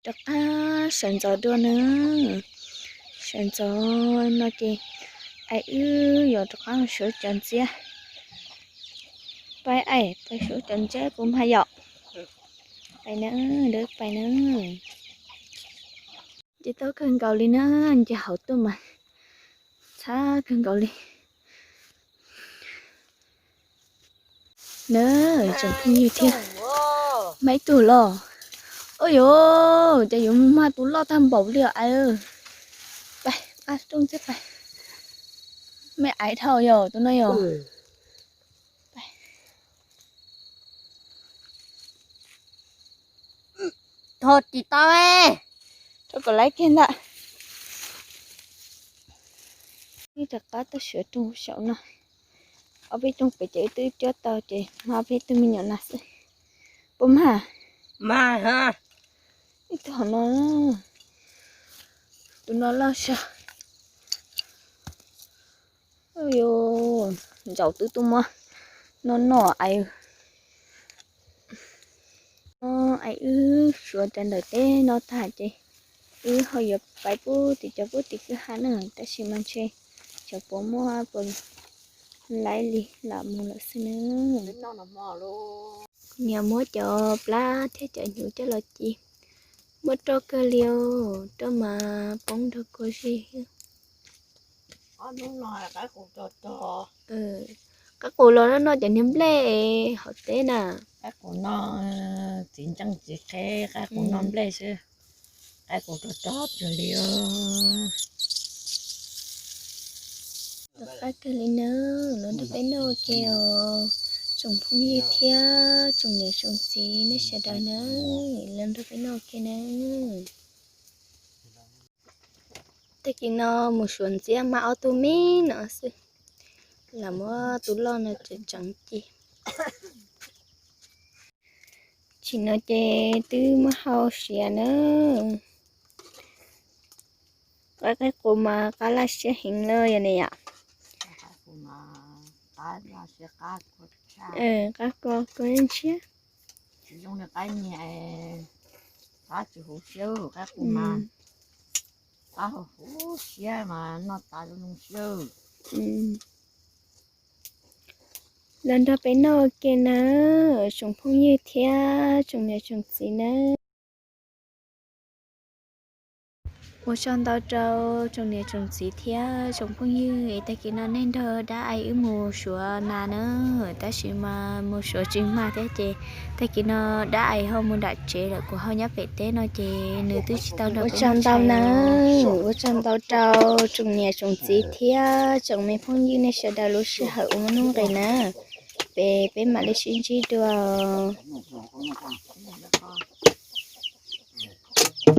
Rov qab sawv ntxov dua na. Sawv ntxov no ces aim wb yuav rov qab mus suav cov ntxiab. Pais aim, pais suav cov ntxiab puas mag yom? Pais na, pais na. Nce tau kawg nkaus li na, nce hauv tuaj mas txhab kawg nkaus li. Na, tsoom phooj ywg thiab, muaj ib tug los. Ua yuav, cas yuav mag tus loj tag npaum li os. Pais, qab rooj ntxiab pais. Mej aiv dhau yom, tus no yom. Thov tsis tau, thov kom laiv kiag ntag. Ib rov qab tuaj suav rooj saum no. Ob peb rooj pem ces wb twb cuab tau ces mag ob peb tug me nyuam na xwb. Puas mag? Mag. Ib tug hauv no, tus no loj saj. Ntsaum twb tuaj muab noj noj aim. Aim wb suav cov ntawm teb no tag ces wb ho yuav pais pub tim cov pub tim kwj ha na, tab sis mas ntshe cov puav muab puas laiv li lam mus lawm xwb na. Niam muab cov plab thiab cov hnyuv coj los ci, muab roj kawg li os, roj mas poob nrog kua zig. Qaib qus los noj cov niag nplej hauv teb na. Qaib qus noj txiv ntseej txiv qhe, qaib qus noj nplej xwb. Qaib qus rog rog tsuag li. Rov qab kawg li na, los nrog peb noj ua ke os. Tsoom phooj ywg thiab tsoom niam tsoom txiv nej sawv daws na, los nrog peb noj ua ke na. Tag kis no mus suav ntxiab mag ob tug me no xwb, lam muab tus loj no tseem tseev ci. Tsim no ces twb muab hau siav na. Qaib qaib qus mas qab laj siab heev lawm yom ne yom. Qab kua kua ntshiab. Tsis zoo li qaib nyiaj, qab tsis huv siab, qaib qus mas qab huv siab mas noj tas zoo siab. Los nrog peb noj ua ke na, tsoom phooj ywg thiab tsoom niam tsoom txiv na. Ua tsaug ntau rau tsoom niam tsoom txiv thiab tsoom phooj ywg es tag kis no nej nrog dab aim wb mus suav nas na, tab sis mas mus suav tsis mag thiab ces tag kis no dab aim ho mus nram tsev lawm, kuv ho nyob pem teb no ces nws twb tsis tau nrog peb mus ntau na. Ua tsaug ntau rau tsoom niam tsoom txiv thiab tsoom me phooj ywg nej sawv daws lub sij hawm uas muaj nuj nqis na. Peb, peb mam li sib ntsib dua.